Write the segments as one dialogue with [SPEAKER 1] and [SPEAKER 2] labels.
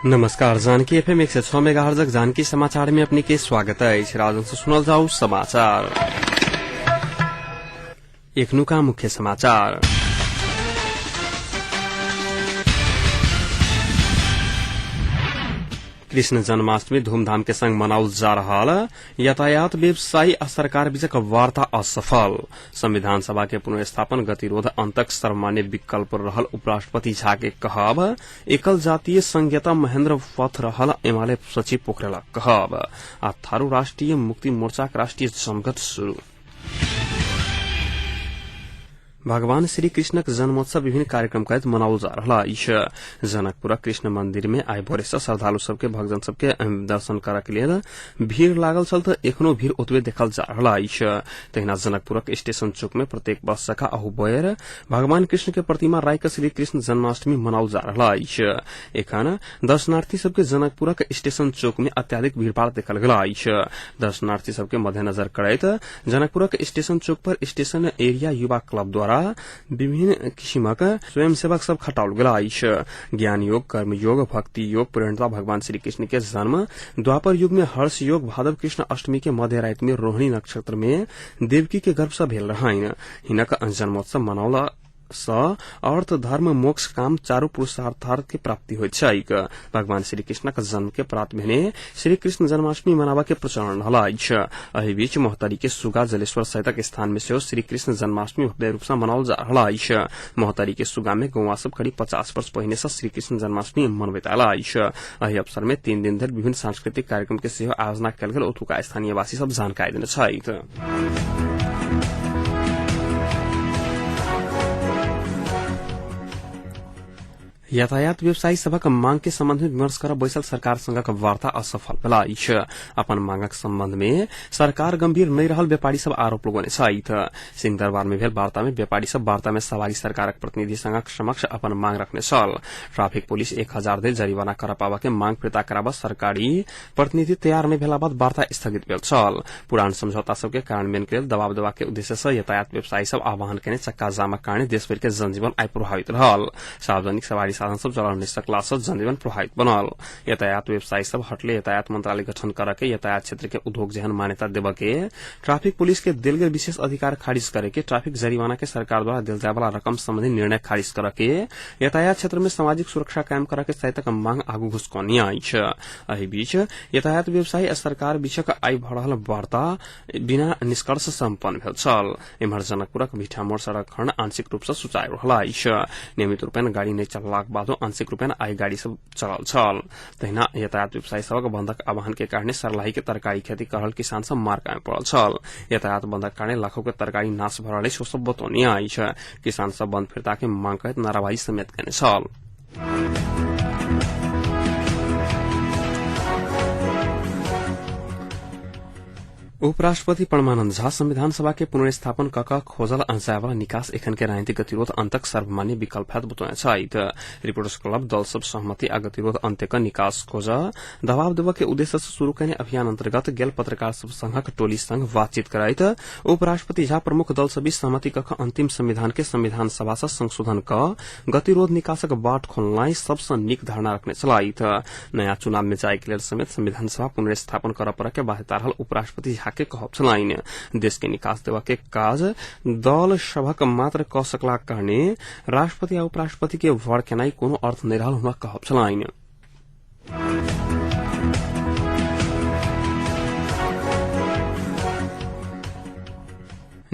[SPEAKER 1] नमस्कार, जानकी एफएम 106 मेगाहर्जक जानकी समाचार में अपने के स्वागत अछि। राजन से सुनल जाऊ समाचार। एखनुका मुख्य समाचार। कृष्ण जन्माष्टमी धूमधाम के संग मनाओल जा रहल। यातायात व्यवसायी आ सरकार बीचक वार्ता असफल। संविधान सभा के पुनर्स्थापन गतिरोध अंतक सर्वमान्य विकल्प रहल उपराष्ट्रपति झा के कहब। एकल जातीय संघीयता महेन्द्र पथ रहल एमाले सचिव पोखरेलक कहब। आ थारू राष्ट्रीय मुक्ति मोर्चाक राष्ट्रीय जमघट शुरू। भगवान श्री कृष्णक जन्मोत्सव विभिन्न कार्यक्रम करैत मनाओल जा रहल अछि। जनकपुरक कृष्ण मंदिर में आइ भोरे से श्रद्धालु सबके भक्तजन सबके दर्शन करऽ के लेल भीड़ लागल छल तऽ एखनो भीड़ ओतबे देखल जा रहल अछि। तहिना जनकपुरक स्टेशन चौक में प्रत्येक बस जकाँ अहू बेर भगवान कृष्ण के प्रतिमा राखि कऽ श्री कृष्ण जन्माष्टमी मनाओल जा रहल अछि। एखन दर्शनार्थी सबके जनकपुरक स्टेशन चौक में अत्याधिक भीड़भाड़ देखल गेल अछि। दर्शनार्थी सबके मद्देनजर करैत जनकपुरक स्टेशन चौक पर स्टेशन एरिया युवा क्लब द्वारा विभिन्न किसिमक स्वयंसेवक सब खटाओल गेल अछि। ज्ञान योग, कर्म योग, भक्ति योग, प्रेरणा भगवान श्री कृष्ण के जन्म द्वापर युग में हर्ष योग भादव कृष्ण अष्टमी के मध्य राति में रोहिणी नक्षत्र में देवकी के गर्भ से भेल रहनि। हिनक जन्मोत्सव मनाओल सँ अर्थ, धर्म, मोक्ष, काम चारू पुरुषार्थार्थ के प्राप्ति होइत छैक। भगवान श्री कृष्णक जन्म के प्राप्त भेने श्री कृष्ण जन्माष्टमी मनाबऽ के प्रचलन रहल अछि। एहि बीच महोत्तरी के सुगा, जलेश्वर सहितक स्थान में सेहो श्री कृष्ण जन्माष्टमी भव्य रूप सँ मनाओल जा रहल अछि। महोत्तरी के सुगा में गौवा सब करीब 50 वर्ष पहिने सँ श्री कृष्ण जन्माष्टमी मनबैत आयल अछि। एहि अवसर में 3 दिन धरि विभिन्न सांस्कृतिक कार्यक्रम के सेहो आयोजना कयल गेल ओतुका स्थानीयवासी सब जानकारी देने छथि। यातायात व्यवसायी सभक मांग के संबंध में विमर्श कर बैसल सरकार संगक वार्ता असफल भेल अछि। अपन मांगक संबंध में सरकार गंभीर नहि रहल व्यापारी सब आरोप लगौने छथि। सिंहदरबार में भेल वार्ता में व्यापारी सब वार्ता में सहभागी सरकारक प्रतिनिधि संगक समक्ष अपन मांग रखने छल। ट्रैफिक पुलिस 1000 धरि जरिमाना कर पाबऽ के मांग फिर्ता कराबऽ सरकारी प्रतिनिधि तैयार नहि भेला बाद वार्ता स्थगित भेल छल। पुरान समझौता सबके कार्यान्वयन के लेल दबाव देबाक के उद्देश्य सँ यातायात व्यवसायी सब आह्वान केने चक्का जामक कारणे देशभरि के जनजीवन आइ प्रभावित रहल। सार्वजनिक सवारी साधन सब चलऽ नहि सकला सँ जनजीवन प्रभावित बनल। यातायात व्यवसायी सब हटले यातायात मंत्रालय गठन करऽ के, यातायात क्षेत्र के उद्योग जेहन मान्यता देबऽ के, ट्रैफिक पुलिस के देल गेल विशेष अधिकार खारिज करे के, ट्रैफिक जरिमाना के सरकार द्वारा देल जाय वाला रकम संबंधी निर्णय खारिज करऽ के, यातायात क्षेत्र में सामाजिक सुरक्षा कायम करऽ के सहितक मांग आगू घुसकौने अछि। एहि बीच यातायात व्यवसायी आ सरकार बीचक आइ भऽ रहल वार्ता बिना निष्कर्ष सम्पन्न भेल छल। एम्हर जनकपुरक भिठामोड़ सड़क खंड आंशिक रूप सँ सुचारू रहल अछि। नियमित रूपेण गाड़ी नहि चललाक बादो आंशिक रूपेण आइ गाड़ी सब चलल छल। तहिना यातायात व्यवसायी सभक बंदक आह्वान के कारणे सरलाही के तरकारी खेती कर रहल किसान सब मार पड़ल छल। यातायात बंदक कारणे लाखों के तरकारी नाश भऽ रहल अछि, ओ सब बतौने अछि। किसान सब बंद फिरता के मांग करैत नाराबाजी समेत केने छल। उपराष्ट्रपति परमानंद झा संविधान सभा के पुनर्स्थापन क कऽ खोजल जायवाला निकास एखन के राजनीतिक गतिरोध अंतक सर्वमान्य विकल्प हैत बतौने छथि। रिपोर्टर्स क्लब दल सब सहमति आ गतिरोध अंत्य क निकास खोज दबाव देबऽ के उद्देश्य से शुरू कयने अभियान अंतर्गत गेल पत्रकार सब संघक टोली संग बातचीत करैत उपराष्ट्रपति झा प्रमुख दल सब बीच सहमति क कऽ अंतिम संविधान के संविधान सभा सँ संशोधन क गतिरोध निकासक बाट खोलनाइ सबसँ नीक धारणा रखने छलथि। नयाँ चुनाव मे जाय के लेल समेत संविधान सभा पुनर्स्थापन करऽ पड़ऽ के बाध्यता रहल उपराष्ट्रपति झा के कहब छलनि। देश के निकास देबऽ के काज दल सभक मात्र कऽ सकलाक कारणे राष्ट्रपति आ उपराष्ट्रपति के वर केनाइ कोनो अर्थ नहि रहल हुनक कहब छलनि।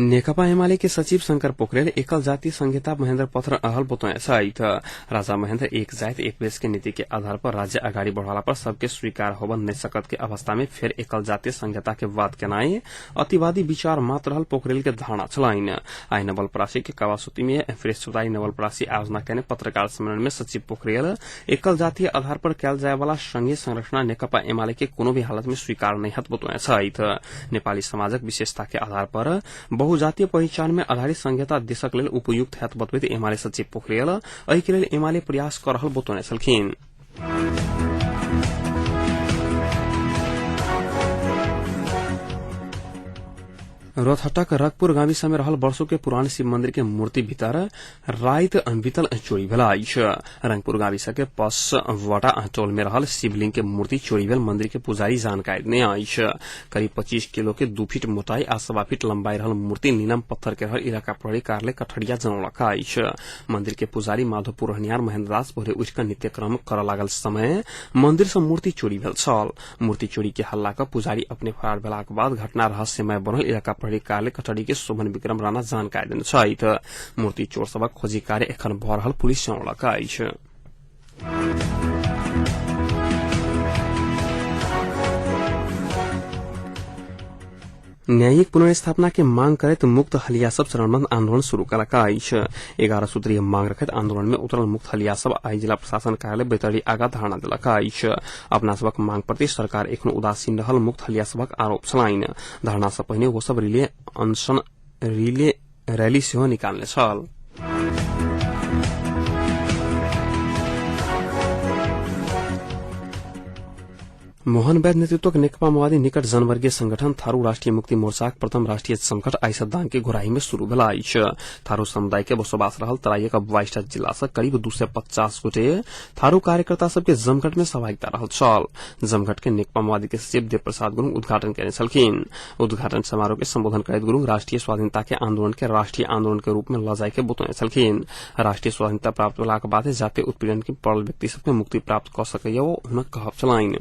[SPEAKER 1] नेकपा एमाले के सचिव शंकर पोखरेल एकल जातीय संहिता महेन्द्र पत्र अहल बतौने छथि। राजा महेन्द्र एक जाति एक देश के नीति के आधार पर राज्य अगाडि बढ़ला पर सबके स्वीकार होब नहि सकत के अवस्था में फेर एकल जातीय संहिता के बात केनाइ अतिवादी विचार मात्र रहल पोखरेल के धारणा छलनि। आइ नवलपरासी के कावासुती में बृहस्पतिवारी नवलपरासी आयोजना केने पत्रकार सम्मेलन में सचिव पोखरेल एकल जातीय आधार पर कयल जायवाला संघीय संरचना नेकपा एमाले के कोनो भी हालत में स्वीकार नहि हत बतौने छथि। नेपाली समाजक विशेषता के आधार पर बहुजातीय पहिचान में आधारित संहिता देशक लेल उपयुक्त हैत बतबैत एमाले सचिव पोखरेल एहि के लेल एमाले प्रयास कऽ रहल बतौने छलखिन। रोहतक रकपुर गाविस में रहल वर्षों के पुरान शिव मंदिर के मूर्ति भीतर राइत बीतल चोरी भेल अछि। रंगपुर गाविस के पसवटा टोल में रहल शिवलिंग के मूर्ति चोरी भेल मंदिर के पुजारी जानकारी देने अछि। करीब 25 किलो के 2 फीट मोटाई आ 1.25 फीट लंबाई रहल मूर्ति नीलम पत्थर के रहल इलाका प्रहरी कार्यालय कठरिया जनौलक अछि। मंदिर के पुजारी माधोपुर रहनिहार महेन्द्र दास भोरे उठि कऽ नित्यक्रम करऽ लागल समय मंदिर सँ मूर्ति चोरी भेल छल। मूर्ति चोरी के हल्ला कऽ पुजारी अपने फरार भेलाक बाद घटना रहस्यमय बनल इलाका प्रहरी कार्यालय कटहरी के शोभन विक्रम राणा जानकारी देने छथि। मूर्ति चोर सभक खोजी कार्य एखन भऽ रहल पुलिस जनौलक अछि। न्यायिक पुनर्स्थापना के मांग करैत मुक्त हलिया सब चरणबद्ध आंदोलन शुरू कलक अछि। 11 सूत्रीय मांग रखैत आंदोलन में उतरल मुक्त हलिया सब आई जिला प्रशासन कार्यालय बैतडी आगा धरना देलक अछि। अपना सबक मांग प्रति सरकार एखनो उदासीन रहल मुक्त हलिया सबक आरोप छलनि। धरना सँ पहिने ओ सब रिले अनशन रिले रैली सेहो निकालने छल। मोहन वैद्य नेतृत्वक नेकपा माओवादी निकट जनवर्गीय संगठन थारू राष्ट्रिय मुक्ति मोर्चाक प्रथम राष्ट्रिय संकट आइ सँ दाङ के घोराही में शुरू भेल अछि। थारू समुदाय के बसोबास रहल तराईक 22टा जिला सँ करीब 250 गोटे थारू कार्यकर्ता सबके जमघट में सहभागिता रहल छल। जमघट के नेकपा माओवादी के सचिव देव प्रसाद गुरूङ उद्घाटन केने छलखिन। उद्घाटन समारोह के संबोधन करैत गुरूङ राष्ट्रिय स्वाधीनता के आंदोलन के राष्ट्रिय आंदोलन के रूप में ल जाय के बतौने छलखिन। राष्ट्रिय स्वाधीनता प्राप्त भेलाक बाद जातीय उत्पीड़न के पड़ल व्यक्ति सबके मुक्ति प्राप्त क सकैया ओ हुनक कहब छलनि।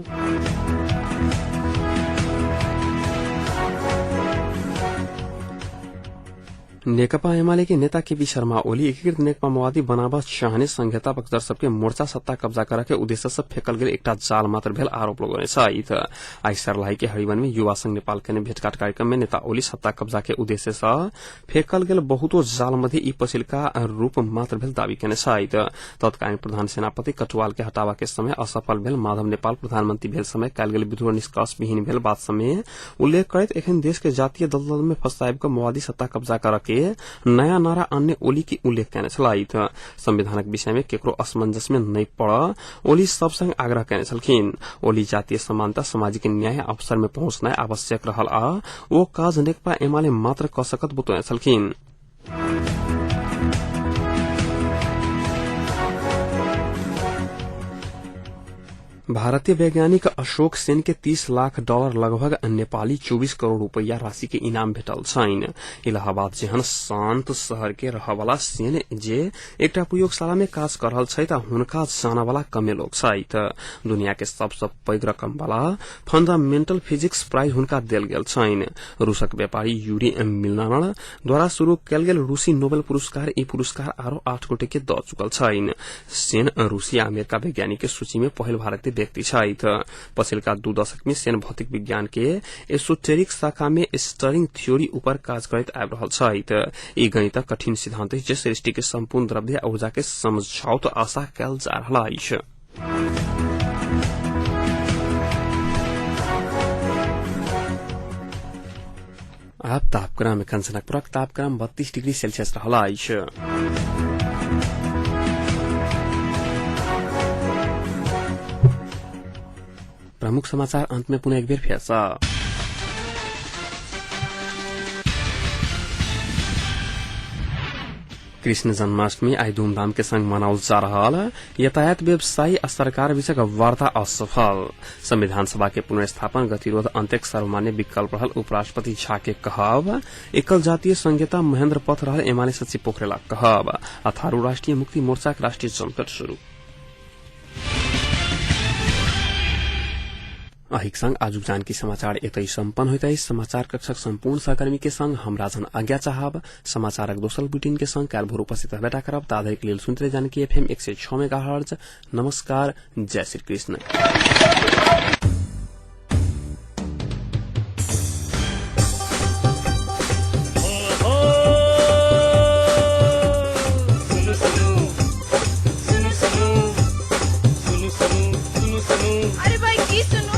[SPEAKER 1] नेकपा एमाले के नेता केपी शर्मा ओली एकीकृत नेकपा माओवादी बनाबऽ चाहने संघीयता पक्षधर सबके मोर्चा सत्ता कब्जा करऽ के उद्देश्य से फेकल गेल एकटा जाल मात्र भेल आरोप लगौने छथि। आइ सर्लाही के हरिवन में युवा संघ नेपाल केने भेटघाट कार्यक्रम में नेता ओली सत्ता कब्जा के उद्देश्य से फेकल गेल बहुतो जाल मध्ये ई पछिलका रूप मात्र भेल दावी केने छथि। तत्कालीन प्रधान सेनापति कटुवाल के हटावा के समय असफल भेल माधव नेपाल प्रधानमंत्री भेल समय कयल गेल विद्रोह निष्कर्ष विहीन भेल बात समय उल्लेख करैत एखन देश के जातीय दलदल में फंसाबि कऽ माओवादी सत्ता कब्जा करऽ के नयाँ नारा आनने ओली के उल्लेख केने छलथि। संविधानक विषय में केकरो असमंजस में नहि पड़ऽ ओली सब संग आग्रह केने छलखिन। ओली जातीय समानता सामाजिक न्याय अवसर में पहुंचनाइ आवश्यक रहल आ ओ काज नेकपा एमाले मात्र कऽ सकत बतौने छलखिन। भारतीय वैज्ञानिक अशोक सेन के 30 लाख डॉलर लगभग नेपाली 24 करोड़ रुपैया राशि के इनाम भेटल छनि। इलाहाबाद जेहन शांत शहर के रहवाला सेन जे एकटा प्रयोगशाला में काज कर रहल छथि आ हुनका जानवाला कमे लोग छथि। दुनिया के सबसँ पैघ रकम वाला फंडामेंटल फिजिक्स प्राइज हुनका देल गेल छनि। रूसक व्यापारी यूरी मिलनार द्वारा शुरू कयल गेल रूसी नोबेल पुरस्कार ई पुरस्कार आरो 8 गोटे के दऽ चुकल छनि। सेन रूसी आ अमेरिका वैज्ञानिक के सूची में पहिल भारतीय व्यक्ति छथि। पछिलका 2 दशक में सेन भौतिक विज्ञान के एसोटेरिक शाखा में स्टरिंग थ्योरी ऊपर काज करैत आबि रहल छथि। ई गणितक कठिन सिद्धांत अछि जे सृष्टि के संपूर्ण द्रव्य आ ऊर्जा के समझाओत आशा कयल जा रहल अछि। आब तापक्रम। एखन जनकपुरक तापक्रम 32 डिग्री सेल्सियस रहल अछि। प्रमुख समाचार अंत में पुनः एक बेर फेर सँ। कृष्ण जन्माष्टमी आई धूमधाम के संग मनाओल जा रहल। यातायात व्यवसायी आ सरकार बीचक वार्ता असफल। संविधान सभा के पुनर्स्थापन गतिरोध अंत्यक सर्वमान्य विकल्प रहल उपराष्ट्रपति झा के कहब। एकल जातीय संहिता महेन्द्र पथ रहल एमाले सचिव पोखरेलक कहब। आ थारू राष्ट्रिय मुक्ति मोर्चाक राष्ट्रिय जमघट शुरू। अहिक संग आजुक जानकी समाचार एतै सम्पन्न होइत अछि। समाचार कक्षक सम्पूर्ण सहकर्मी के संग हम राजन आज्ञा चाहब। समाचारक दोसर बुलेटिन के संग काल्हि भोर उपस्थित हेबेटा करब। ताधरिक लेल सुनते रही जानकी एफएम 106 मेगाहर्ट्ज। नमस्कार, जय श्री कृष्ण।
[SPEAKER 2] सुनु सुनु सुनु सुनु सुनु सुनु सुनु सुनु।
[SPEAKER 3] अरे भाई की सुनू?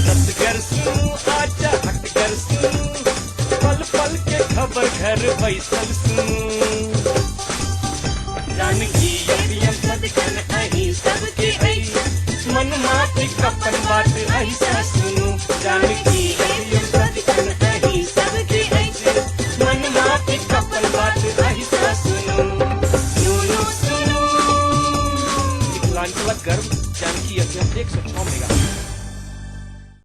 [SPEAKER 2] सतगर सुनु आजा हटकर सुनु, पल पल के खबर घर बैसल सुनु। जानकी एफएम सदखन अही सबके अछि, मन माटी अपन बात अही सँ सुनु।